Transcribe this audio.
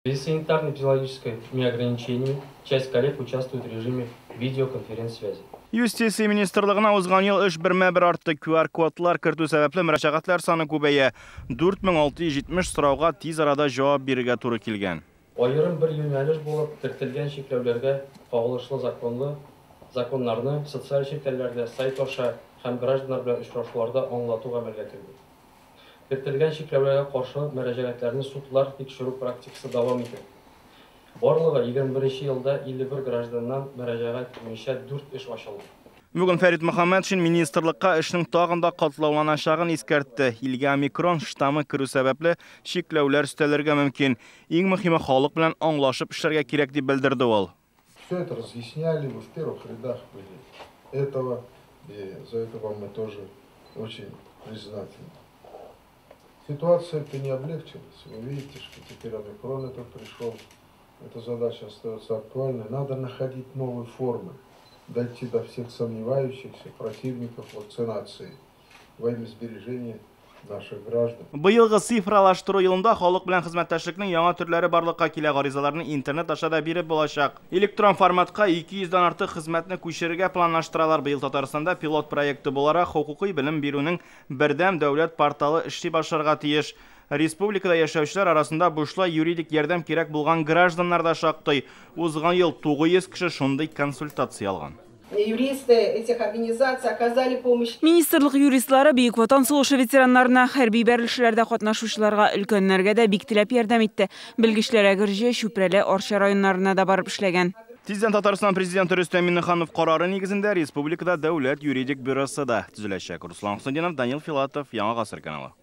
В связи с санитарно-эпидемиологическими ограничениями часть коллег участвует в режиме видеоконференц-связи. Юстиция министрлыгына узган ел эш бермә-бер артты. QR-кодлар кертү сәбәпле мөрәҗәгатьләр саны күбәя. 4670 сорауга тиз арада җавап бирергә туры килгән. Аерым бер юнәлеш булып кертелгән чикләүләргә кагылышлы законлы законнарны социаль челтәрләрдә, сайт аша һәм гражданнар белән очрашуларда аңлату гамәлгә керде. Кертелгән чикләүләргә каршы мөрәҗәгатьләрне судлар тикшерү практикасы дәвам итә. Барлыгы 21 елда 51 гражданнан мөрәҗәгать буенча 4 эш ачылды. Бүген Фәрит Мөхәммәтшин министрлыкка эшнең тагын да катлауланачагын искәртте. Илгә омикрон штаммы керү сәбәпле чикләүләр өстәлергә мөмкин. Иң мөһиме халык белән аңлашып эшләргә кирәк дип белдерде ул. Все это разъясняли, вы в первых рядах были этого, и за это вам мы тоже очень признательны. Ситуация-то не облегчилась. Вы видите, что теперь омикрон этот пришел. Эта задача остается актуальной. Надо находить новые формы, дойти до всех сомневающихся противников вакцинации во имя сбережения наших граждан. Быелгы цифралаштыру елында халык белән хезмәттәшлекнең яңа төрләре барлыкка килә. Гаризаларны интернет аша да биреп булачак. Электрон форматка 200 дән артык хезмәтне күчерергә планлаштыралар. Быел Татарстанда пилот проекты буларак хокукый белем бирүнең бердәм дәүләт порталы эшли башларга тиеш. Республикада яшәүчеләр арасында бушлай юридик ярдәм кирәк булган гражданнар да шактый. Узган ел 900 кеше шундый консультация алган. Юристы этих организаций оказали помощь. Министрлык юристлары Бөек Ватан сугышы ветераннарына, хәрби бәрелешләрдә катнашучыларга, өлкәннәргә дә бик теләп ярдәм итте. Белгечләр Әгерҗе, Чүпрәле, Арча районнарына да барып эшләгән. Тиздән Татарстан президенты Рөстәм Миңнеханов карары нигезендә республикада дәүләт юридик бюросы да төзеләчәк. Руслан Хөснетдинов, Данил Филатов, Яңа Гасыр каналы.